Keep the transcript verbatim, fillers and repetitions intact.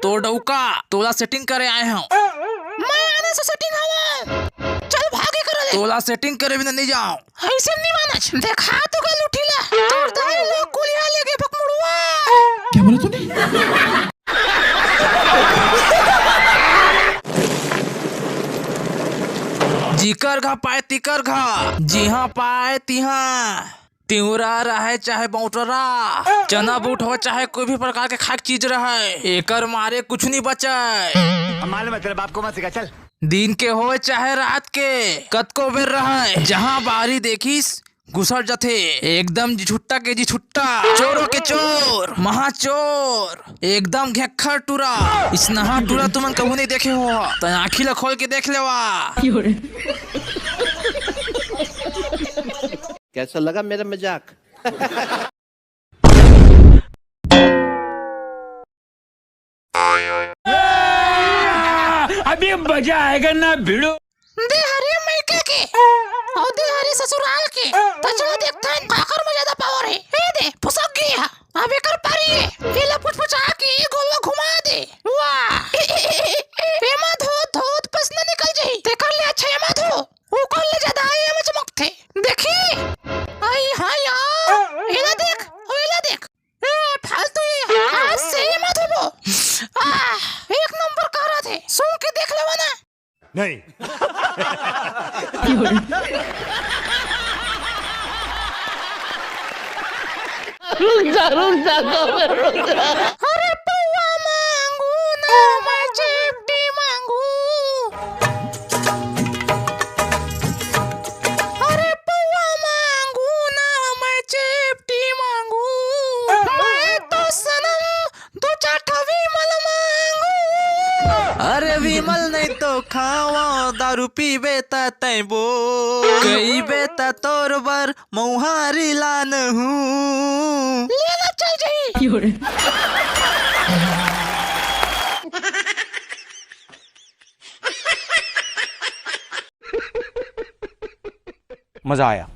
तो डौका, तोला सेटिंग करे आए हंव। मैं आने से सेटिंग हवं। चल भागे कर ले। तोला सेटिंग करे बिना नहीं जाओ। ऐसे नहीं मानच। देखा तो गल उठी ला। तोर दाई लोग कुलिया लेके भकमुड़ुआ। क्या बोला तूने? जिकर घा पाए तिकर घा, जिहां पाए तिहां। तिवरा रहे चाहे बौटरा, चना बूट हो चाहे कोई भी प्रकार के खाए के चीज रहे, एकर मारे कुछ नहीं बचे। हम मालूम है, तेरे बाप को मत सिखा, चल। दिन के होए चाहे रात के, कतको बेर रहे, जहां बारी देखिस घुसर जथे। एकदम जी छुट्टा के जी छुट्टा, चोरों के चोर, महाचोर, एकदम घेखर टूरा। इसनहा टूरा तुमन कभू नहीं देखे हो, त आँखी ला खोल के देख लेवा। कैसा लगा मेरा मजाक? अभी मजा आएगा ना भिड़ू। दे हरी मइके के, अउ दे हरी ससुराल के। त चलो देखथन, काकर में ज्यादा पावर हे। ए दे, फुसक गे हा। अब एकर पारी हे। एला पुचपुचा के गोलवा घुमा दे। वाह। एमा धोत धोत पसीना निकल जाही। तेकर ले अच्छा एमा धो। ओकर ले ज्यादा एमा चमकथे। देखी? आई हाँ यार। एला देख, अउ एला देख। ए, फालतू ये। आज से एमा धोबो। आह, एक नंबर करत हे। सूंघ के देख लेवा ना। नहीं। रुक जा, रुक जा, दो मिनट रुक जा। अरे पौवा मांगू ना, मैं चेपटी मांगू। अरे पौवा मांगू ना, मैं चेपटी मांगू। मैं तो सनम दू चार ठा विमल मांगू। अरे विमल नहीं तो खावा, दारू पीबे त तैं बो। कईबे त तोर बर मौहारी लान हूँ। लेना चल जाही। मजा आया।